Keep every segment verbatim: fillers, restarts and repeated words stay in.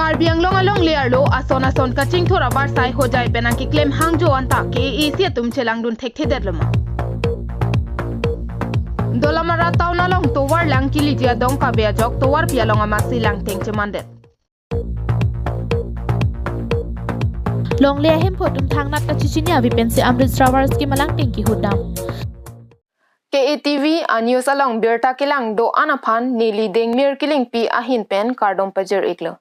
Karbi Anglong alongle arlo ason ason kachingthur avarsai Hojai pen nangkeklem hangjo anta K A A C atum chelangdun thekthedet loma? Dolamara town along tovar lang keliji adong kave ajok tovarpi along amatsi langteng chemandet. Longle ahemphu atum thangnat kachechini ave pensi Amrit Sarovar scheme alangteng kehutdam. K A T V a news along birta kelang do-an aphan neli Dengmir Killingpi ahin pen kardom pajir-iklo.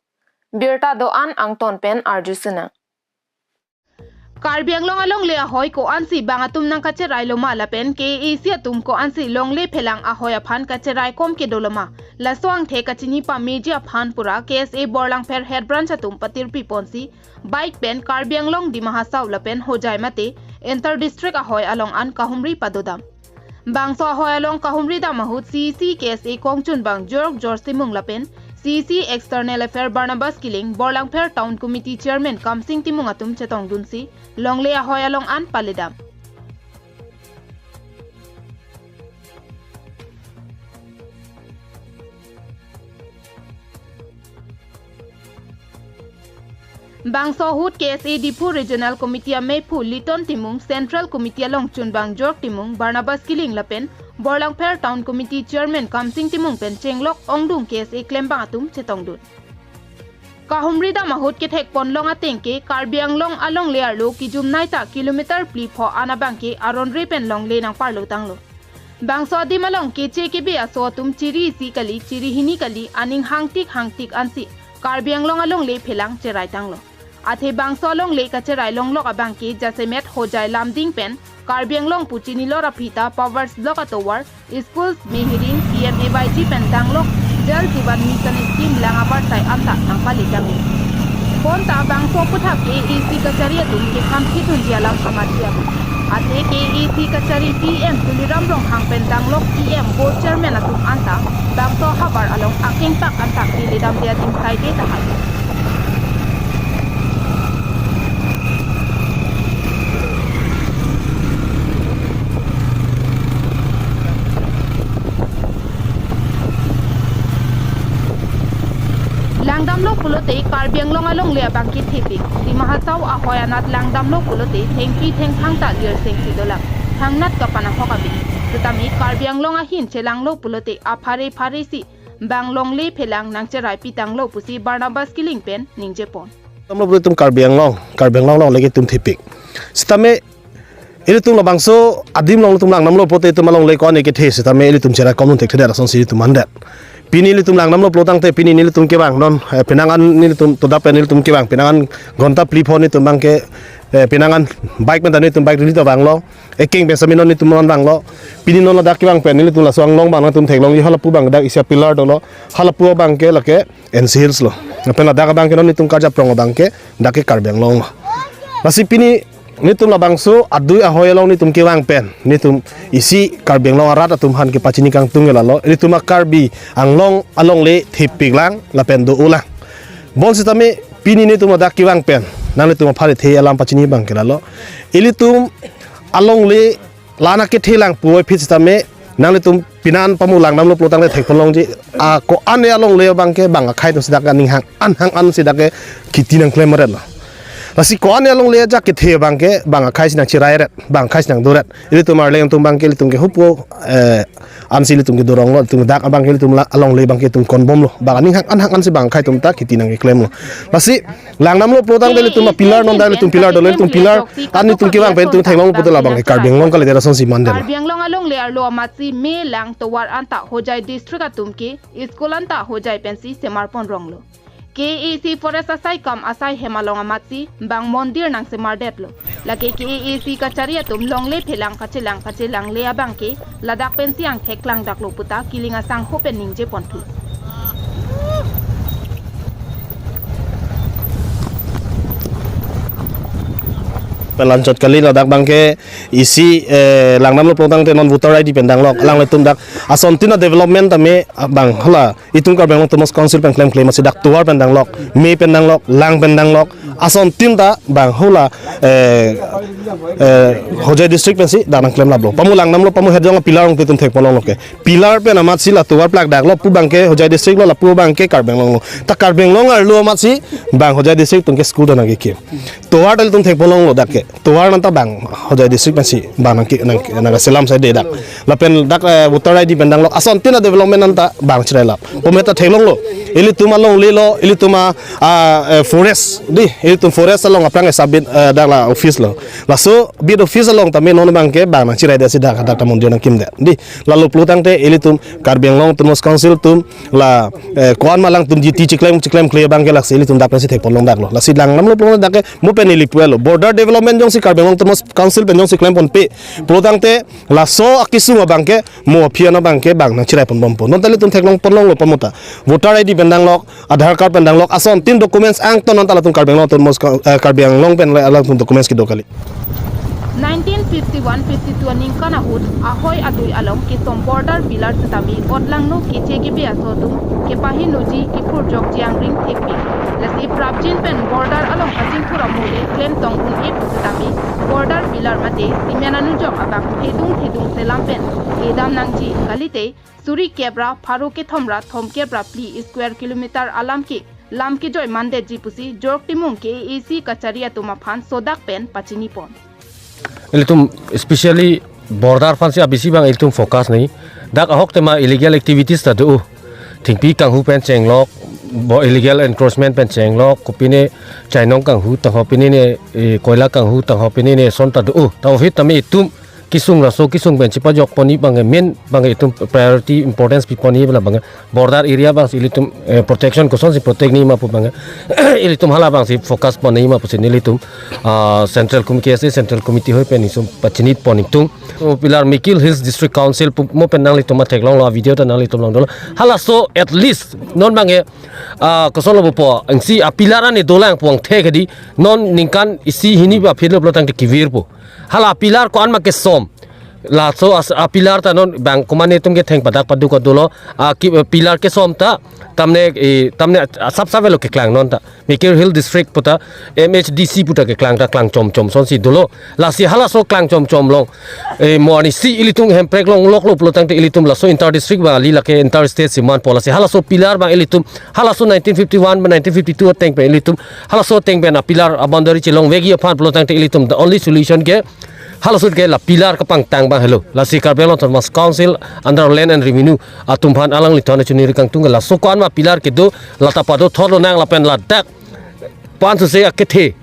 Birta do-an angton pen arju sinang. Karbi Anglong alongle ahoi ko-ansi bang atum nangkacherai loma lapen K A A C atum ko-ansi longle phelang ahoi aphan kacherai kom kedo loma, laso angthek kachini pameji aphan pura K S A Borlangpher Head Branch atum patirpi ponsi bike pen Karbi Anglong Dima Hasao lapen Hojai mate inter district ahoi along an kahumri padodam. Bangso ahoi along kahumri dam ahut C E C K S A kongchunbang Jork George Timung lapen C E C External Affair Barnabas Killing, Borlangpher Town Committee Chairman Kamsing Timung atum chetongdunsi longle ahoi along an paledam. Bangso ahut K S A Diphu Regional Committee amephu Liton Timung, Central Committee along chunbang Jork Timung, Barnabas Killing lapen Borlangpher Town Committee Chairman Kamsing Timung pen chenglok ongdung K S A klembang atum chetongdun. Kahumri dam ahut kethek ponlong ateng ke Karbi Anglong alongle arlo kejumnei ta kilometer phli pho an abang ke aron re pen longle nangparlo tanglo. Bangso adim along keche kebe aso atum chiri isi kali, chiri hini kali, aning hangtik hangtik ansi Karbi Anglong alongle phelang cherai tanglo. Athe bangso alongle kacherai longlok abang ke jasemet Hojai Lumding pen Karbi Anglong pu chinilo raphi ta Pavers Block atovar, schools, mehiring, P M A Y G pen danglok Jal Jeevan Mission scheme lang avarsai anta nangpale tanglo. Bonta bangso aphuthak K A A C kachari atum kekham thidunji alam amatsi ave. Athe K A A C kachari P M Tuliram Ronghang pen danglok E M Board Chairman atum anta bangso havar along akengpak anta keledamde adim saide tahai. Langdamlo pulote Karbi Anglong alongle abang ke thepik. Dima Hasao ahoi anat langdamlo pulote thengpi thengphang ta lirsengsi dolang. Thangnat kapanahok ave. Setame Karbi Anglong ahin chelanglo pulote aphare phare si bang longle phelang nangcherai pitanglo pusi Barnabas Killing pen ningjepon. Tamlo pulote itum Karbi Anglong, Karbi Anglong alongle ke itum thepik. Setame ilitum labangso adim along itum langdamlo pulote itum alongle ko-an ke the setame ilitum cherai kom thekthedet asonsi itum mandet. Pini ilitum langdamlo pulo tangte pini nelitum kevang non, eh, penang an nelitum toda pen nelitum kevang, penang an ghonta phli pho nelitum abang ke, eh, penang an bike pen ta nelitum bike rally ta vanglo. Ekeng pen sami non nelitum non vanglo. Pini non ladak kevang pen nelitum laso anglong abang nangtum theklongji, halapu abang dak isi a-pillar dolo. Halapu abang ke lake N C Hills lo. Lapen ladak abang ke non nelitum karjaprong abang ke dak ke Karbi Anglong lo. Lasi pini nelitum labangso adui ahoi along nelitum kevang pen nelitum isi Karbi Anglong arat atum aphan kepachini kangtung ke lalo, nelitum a-Karbi Anglong alongle thepiklang lapen do-olang. Bonsitame pini nelitum ladak kevang pen nanglitum aphan kethe alam pachini abang ke lalo, ilitum alongle la-an akethelang puvoiphit sitame nanglitum pinan pamu langdamlo pulo tangte thekponlongji. A ko-an alongle abang ke bang akhai atumsi dak aning hang an hang ansi dak ke kheti nangklemretlo. Lasi ko-an alongle ajak kethe abang ke bang akhai si nangcherairet, bang akhai si nangdoret. Ilitum arleng atum abang ke ilitum ke hupo, eh, ansi ilitum ke doronglo, ilitum dak abang ke ilitum la alongle abang ke itum konbomlo. Bang aning hang an hang ansi bang akhai atum ta kheti nangkeklemlo. Lasi langdamlo pulo tangte ilitum a-pillar non dak ilitum pillar dolo, ilitum pillar an ilitum kevang pen itum theklong pulote labang ke Karbi Anglong kalidet asonsi mandetlo. Karbi Anglong alongle arlo amatsi me lang tovar anta Hojai district atum ke school anta Hojai pensi semarpon ronglo. K A A C forest asai kam asai hem along amatsi bang mondir nangsemardetlo. Lake K A A C kachari atum longle phelang kachelang kachelangle abang ke ladak pensi angthek klangdaklo puta Killing asangho pen ningjeponthu. Lanchot kali, ladak abangke isi, eh, langdamlo pulotangte non voter I D pen danglok, alanglitum dak asontin a-development tame, ah, bang hala itum Karbi Anglong Autonomous Council pen klemkle amatsi dak tovar pen danglok, me pen danglok, lang pen danglok, asontin ta bang hala, eh, eh, Hojai district pensi dak nangklemlaplo. Pamo langdamlo, pamo het jong a-pillar along ilitum thekponlonglo ke. Pillar pen amatsi la tovar plak daklo, pu abangke Hojai district lo, lapu abangke Karbi Anglong lo. Ta Karbi Anglong arlo amatsi bang Hojai district atum ke school do nangkekim. Tovar ta ilitum thekponlonglo dak ke. Tovar nangta bang Hojai district pensi bang nangke, nang, nangkeselam sai de dak. Lapen dak, eh, voter I D pen danglok, asontin a-development nangta bang chirailap. Pome ta theklonglo. Ilitum alongle lo, ilitum a, a, eh, forest, di, ilitum forest along aphrang esabit, eh, dak la office lo. Laso bit office along tame non abangke bang nangchiraidetsi dak, dak ta mondir nangkimdet. Di, lalo pulotangte ilitum Karbi Anglong Autonomous Council atum la, eh, ko-an ma alangtum G T chiklem, chiklemkle abangke laksi ilitum dak pensi thekponlong daklo. Lasi langdamlo pulo dak ke mo pen ili pulo. Border development jongsi Karbi Anglong Autonomous Council pen jongsi klemponpe pulotangte laso akesung abangke mo aphi an abangke bang nangchiraiponbompo. Non ta ilitum theklongponlonglo pamo ta. Voter I D pen danglok, Aadhaar card pen danglok, asontin documents angton non ta latum Karbi Anglong Autonomous Coun-, eh, Karbi Anglong pen le alangtum documents kedo kali. Nineteen fifty-one fifty-two aningkan ahut ahoi adui along kesom border pillar setame otlangno keche kebe aso atum kepahenoji, kephurjokji angring thekpik. Lasi prapjin pen border along kachingthur amole klemtong un-e pu setame border pillar mate cement anujok abang thedung thedung selam pen kedam nangji, kalite suri kep ra pharo kethom ra thomkep ra phli square kilometer alam ke lam kejoi mandetji pusi Jorok Timung K A A C kachari atum aphan sodak pen pachinipon. Ilitum especially border aphansi abisi bang ilitum focus nangji. Dak ahok tema illegal activities ta do. Thengpi kanghu pen chenglok, bo illegal encroachment pen chenglok, kopine chainong kanghu tangho, pine ne, eh, koila kanghu tangho, pine ne son ta do. Ta aphi tame itum kesung laso kesung pen chipajokponji abang main abang itum priority importance piponji abang border area abangsi ilitum, eh, protection kosonsi protect nangji ma pu abang ilitum hala abangsi focus ponnangji ma pusi nelitum, ah, Central Committee, K S A Central Committee ahoi pen itum pachinipon itum. O pillar Mikir Hills District Council pu mo pen nanglitum theklonglo, video ta nanglitum longdunlo. Halaso at least non abang, ah, kosonlo pupo, angsi a-pillar ani dolang puang the kedi non ningkan isi hini ba phitlo pulotangte kevirpo. Hala pillar ko-an ma kesom. Laso as-, a-pillar ta non bang komatne atum ke theng padak paduk dolo. A ki, pillar kesom ta tamne, eh, tamne asap sap avelo keklang non ta. Mikir Hill District puta M H D C puta keklang ta klang chomchom sonsi dolo. Lasi halaso klang chomchom along, eh, mo arnisi ilitum hemprek longloklo pulotangte ilitum laso inter district ba ali lake inter state si manpo. Lasi halaso pillar abang ilitum halaso nineteen fifty-one ba nineteen fifty-two ateng pen ilitum halaso ateng pen a-pillar a-boundary chelongvekji aphan pulotangte ilitum the only solution ke halaso ke la pillar kapangtang abang helo. Lasi Karbi Anglong Autonomous Council under Land and Revenue atum aphan alanglitum choningri kangtung ke laso ko-an ma pillar kedo, lata pado thorlo nang lapen ladak pan suse akethe,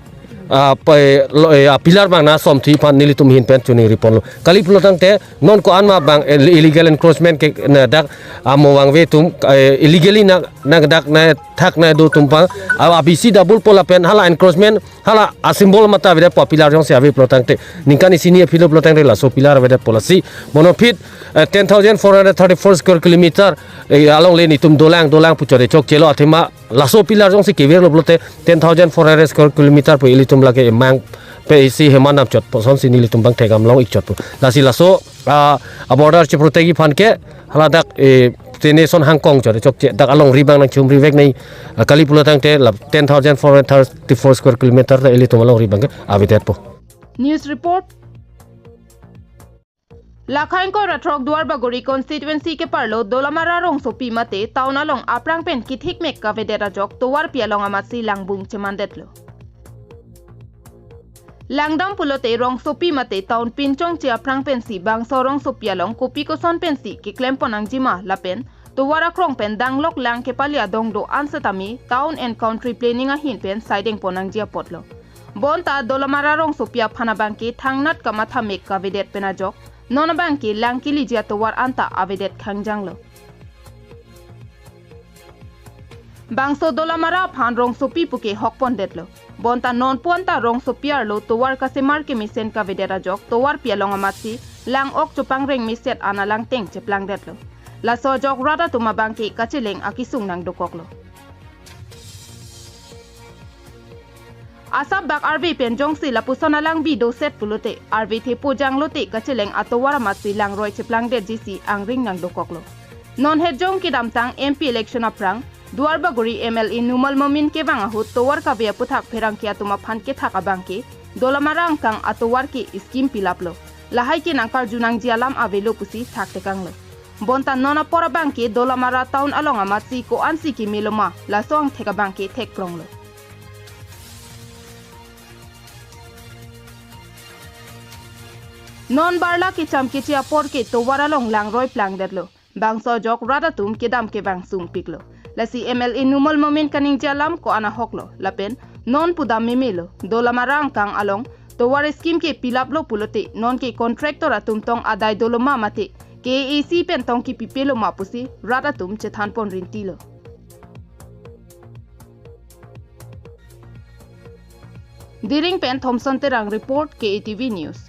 ah, pa, lo, eh, a-pillar abang nangsomthu aphan nelitum ahin pen choningriponlo. Kali pulotangte non ko-an ma abang ill-, illegal encroachment ke na dak amo vangve atum, eh, illegally na, na dak na thak na do atum abang, ah, abisi double po lapen hala encroachment hala a-symbol mate avedetpo, pillar jongsi ave pulotangte. Ningkan isi hini aphitlo pulotangte laso pillar avedetpo. Lasi mono aphi, eh, ten thousand four hundred thirty-four square kilometer, eh, alongle nelitum dolang dolang pu chore chokchelo, athema laso pillar jongsi kevirlo pulote ten thousand four hundred square kilometer pu ilitum lake emang pe isi hemanam chotpo sonsi nelitum abang thekdam long-ik chotpo. Lasi laso, ah, a-border cheprotectji aphan ke haladak, eh, tene son hangkong chore chokche dak alongri abang nangchumrivek nangji, ah, kali pulotangte la ten thousand four hundred thirty-four square kilometer ta ilitum alongri abang ke avedetpo. News report. Lakha ingkoi ra throk Duarbagori constituency keparlo Dolamara rongsopi mate town along aphrang pen kethikmek kavedet ajok tovarpi along amatsi langbung chemandetlo. Langdam pulote rongsopi mate town pinchongche aphrang pensi bangso rongsopi along kopi koson pensi keklempon nangjima lapen tovar akrong pen danglok lang kepali adong do-an setame Town and Country Planning ahin pen saidengpon nangji apotlo. Bonta Dolamara rongsopi aphan abangke thangnat kamathamek kavedet pen ajok non abangke lang keliji atovar anta avedet khangjanglo. Bangso Dolamara aphan rongsopi puke hokpondetlo. Bonta nonpu anta rongsopi arlo tovar kasemar kemesen kavedet ajok tovarpi along amatsi lang-ok chopangreng meset an alangteng cheplangdetlo. Laso ajok rat atum abangke kacheleng akesung nangdokoklo. Asap bak arve pen jongsi lapuson alangbi doset pulote, arve thepo janglote kacheleng atovar amatsi langroi cheplangdetjisi angring nangdokoklo. Non het jong kedamtang M P election aphrang, Duarbagori M L A Numal Momin kevang ahut tovar kave aputhak pherangke atum aphan kethak abangke, Dolamara angkang atovar ke scheme pilaplo. Lahai ke nangkarju nangji alam avelo pusi thaktekanglo. Bonta non apor abangke Dolamara town along amatsi ko-ansi kemelo ma, laso angthek abangke thekpronglo. Non barla kecham keche apor ke tovar along langroi plangdetlo. Bangso ajok rat atum kedam kevang sungpiklo. Lasi M L A Numal Momin kaningje alam ko-an ahoklo. Lapen non pudam memelo. Dolamara angkang along tovar scheme ke pilaplo pulote non ke contractor atum tong adai dolo ma mate K A A C pen tong kepipelo ma pusi rat atum chethanpon rintilo. Diring pen Thomson Terang report, K A T V News.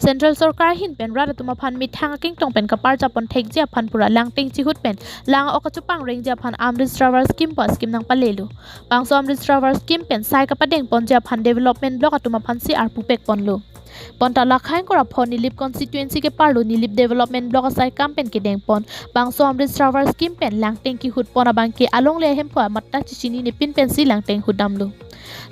Central Sorkar ahin pen rat atum aphan methang akengtong pen kaparjapon thekji aphan pura langteng chihut pen lang-ok kachepangrenji aphan Amrit Sarovar scheme pu scheme nangpalelo. Bangso Amrit Sarovar scheme pen sai kapadengponji aphan development block atum aphansi arpupekponlo. Bonta lakhang kora pho Nilip constituency ke parlo Nilip development block asai kam pen kedengpon. Bangso Amrit Sarovar scheme pen langteng kihutpon abangke alongle ahemphu amat ta chechinine pin pensi langteng hutdamlo.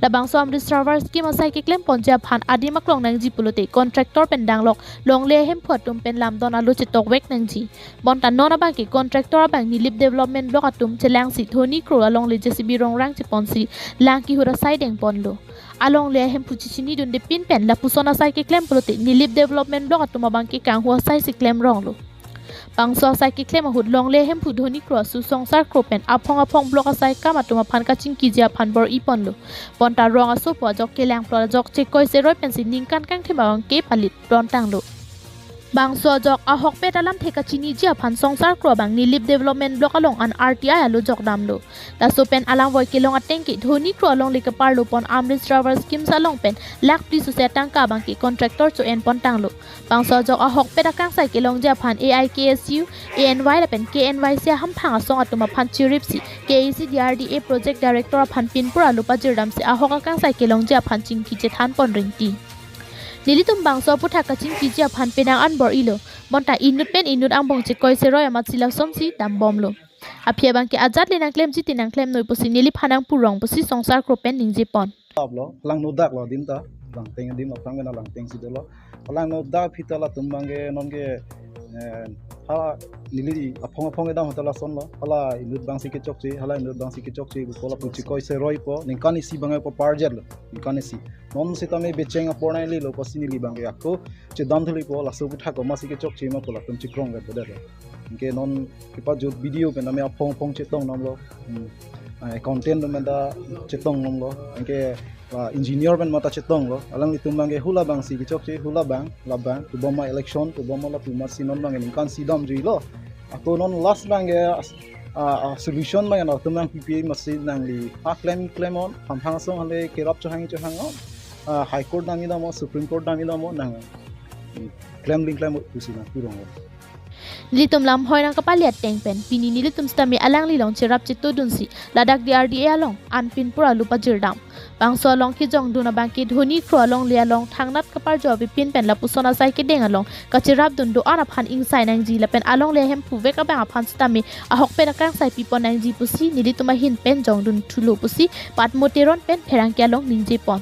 Labangso Amrit Sarovar scheme asai keklemponji aphan adim aklong nangji pulote contractor pen danglok longle ahemphu atum pen lamdon alo chetokvek nangji. Bonta non abangke contractor abang Nilip development block atum chelangsi Dhoni Kro alongle J C B rongrang cheponsi lang kihut asai dengponlo. Alongle ahemphu chechinidunde pin pen lapuson asai keklem pulote Nilip development block atum abangke kanghu asaisi klemronglo. Bangso asai keklem ahut longle ahemphu Dhoni Kro asu Songsar Kro pen aphong aphong block asai kam atum aphan kachingkiji aphan bor-iponlo. Bonta rong asopo ajok kelangplot ajok chekoi cheroi pensi ningkan kangthim abangke palit prontanglo. Bangso ajok ahokpet alamthe kachiniji aphan Songsar Kro abang Nilip development block along an R T I alo jokdamlo. Laso pen alam voi kelong ateng ke Dhoni Kro alongle keparlopon Amrit Sarovar schemes along pen lakh phli suse atangka abangke contractor cho-enpontanglo. Bangso ajok ahokpet akangsai kelongji aphan A I K S U, A N Y lapen K N Y C ahamphang asong atum aphan chiripsi K A A C D R D A project director aphan pinpur alo pajirdamsi ahok akangsai kelongji aphan chingki chethanpon rinti. Nelitum bangso aputhak kachingkiji aphan penang an bor-ilo. Bonta inut pen inut angbong chekoi cheroi amatsi lasonsi dambomlo. Aphi abangke ajat le nangklemji te nangklemnoi pusi neliphan nangpurong pusi Songsar Kro pen ningjepon. Aplo, langno daklo adim ta, langteng adim aphrang pen langtengsi dolo. Langno dak aphi ta latum abangke nonke, eh, hala neli aphong aphong kedam ta lasonlo. Hala inut abangsi kechokche, hala inut abangsi kechokche, bukola puchikoi seroipo, ningkan isi abangke paparjetlo, ningkan isi. Non sitame becheng apor nanglelo pusi neli abangke ako chedam thulipo, laso aputhak komatsi kechokche ma pu latum chikrong vet bedet. Anke non kepajut B D O pen tame aphong aphong chetongdamlo. Hmm. Ah, accountant pen ta chetongdamlo. Anke, ah, engineer pen mata chetonglo. Alanglitum abangke hula abangsi kechokche, hula abang, labang, tuboma election, tuboma lapu amatsi non abangke ningkan isi damjuilo. Ako non last abangke as-, ah, ah, solution abangke nangtum nangpipi amatsi nangli. Ah, klem klemnon, hamphang asong hale kerap chohang chohangnon. Ah, High Court damji damnon, Supreme Court damji damnon, nang klem ling klem pusi nangpuronglo. Nelitum lamhoi nangkapali ateng pen pini nelitum sitame alanglilong cherap chetodunsi ladak D R D A along an pinpur alo pajirdam. Bangso along kejongdun abangke Dhoni Kro alongle along thangnat kaparjo avepin pen lapuson asai kedeng along kacherapdun do-an aphan ingsai nangji lapen alongle ahemphu vek abang aphan sitame ahokpet akangsai pipon nangji pusi nelitum ahin pen jongdun thulo pusi Patmo Teron pen pherangke along ningjepon.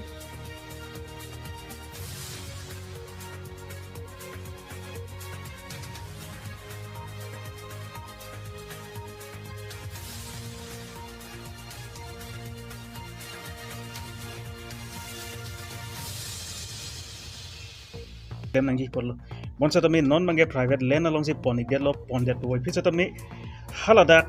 Klem nangji pulo. Bonsitame non abangke private land alongsi pon-ikdetlo, pondet puvoiphit sitame haladak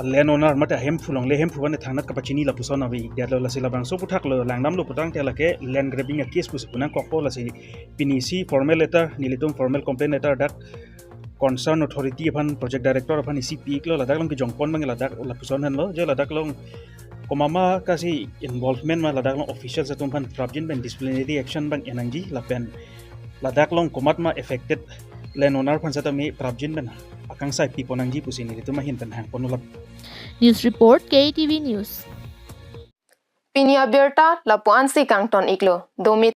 land owner mate ahemphu longle ahemphu abangke thangnat kapachini lapuson ave-ikdetlo, lasi labangso aputhak lo langdamlo putangte lake land grabbing a-case pusi pu nangkokpo, lasi pini isi formal letter, nelitum formal complaint letter dak concern authority aphan, project director aphan isi pi-iklo, ladak along kejongpon abang ladak lapuson henlo, je ladak along komat ma kasi involvement ma ladak along officials atum aphan prapjin pen disciplinary action abang en nangji lapen ladak along komatma affected landowner aphan setame prapjin pen akangsai pipon nangji pusi nelitum ahin pen hangpon ulam. News report, K T V News. Pini abirta lapu-ansi kangton iklo. Dome